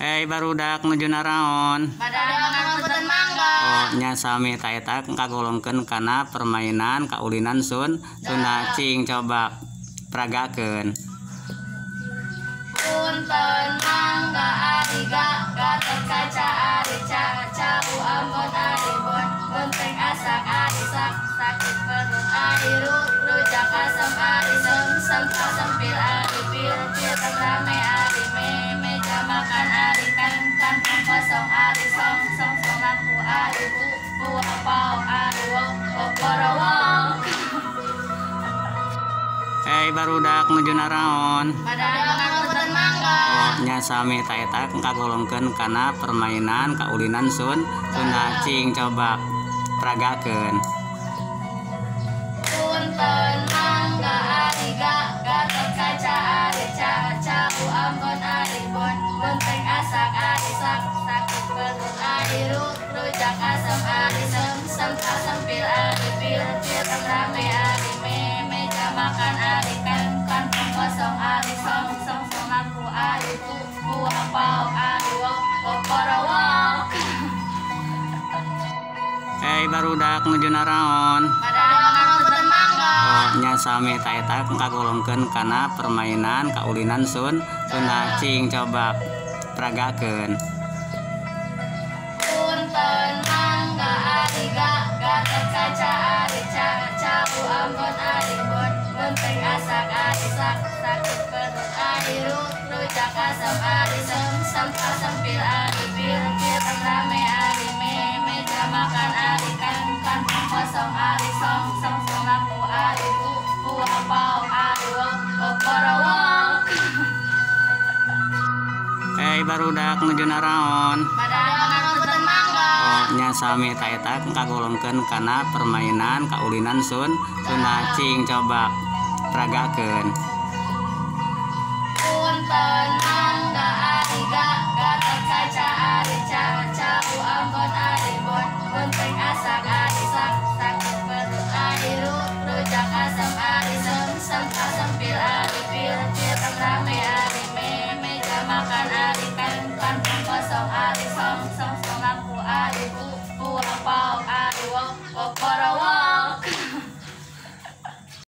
Hei barudak nuju naraon? Bade mangga. Oh nya sami ta eta kagolongkeun kana permainan kaulinan Sunda cing coba peragakeun. Punten mangga ari ga Gatot Kaca ari ca cau Ambon ari bon bonteng asak ari sak sakit perut ari ru rujak asem ari sem sem sempil ari pil pil rame ari me meja makan ari kan kantong kosong ari song song song ari bu bu pau ari wo wo. Hei barudak nuju naraon? Bade mangga. Oh nya sami ta eta kagolongkeun kana permainan kaulinan Sunda cing coba peragakeun. Punten mangga ari ga Gatot Kaca ari ca cau Ambon ari bon bonteng asak ari sak sakit perut ari ru rujak asem ari sem sem sempil ari pil pil rame ari me meja makan ari kan kantong kosong ari song song song aku ari bu bu pau ari wo wo. Hei barudak nuju naraon? Bade mangga. Oh nya sami ta eta kagolongkeun kana permainan kaulinan Sunda cing coba peragakeun. Punten mangga ari ga Gatot Kaca ari ca cau Ambon ari bon bonteng asak ari sak sakit perut ari ru rujak asem ari sem sem sempil ari pil pil rame ari me meja makan ari kan kantong kosong ari song song song aku ari bu bu pau ari wo wo. Hei barudak nuju naraon? Bade mangga. Oh nya sami ta eta kagolongkeun kana permainan kaulinan Sunda cing coba peragakeun. Punten mangga ari ga Gatot Kaca ari ca cau Ambon ari bon bonteng asak ari sak sakit perut ari ru rujak asem ari sem sem sempil ari pil pil rame ari me meja makan ari kan kantong kosong ari song song song aku ari bu bu pau ari wo wo.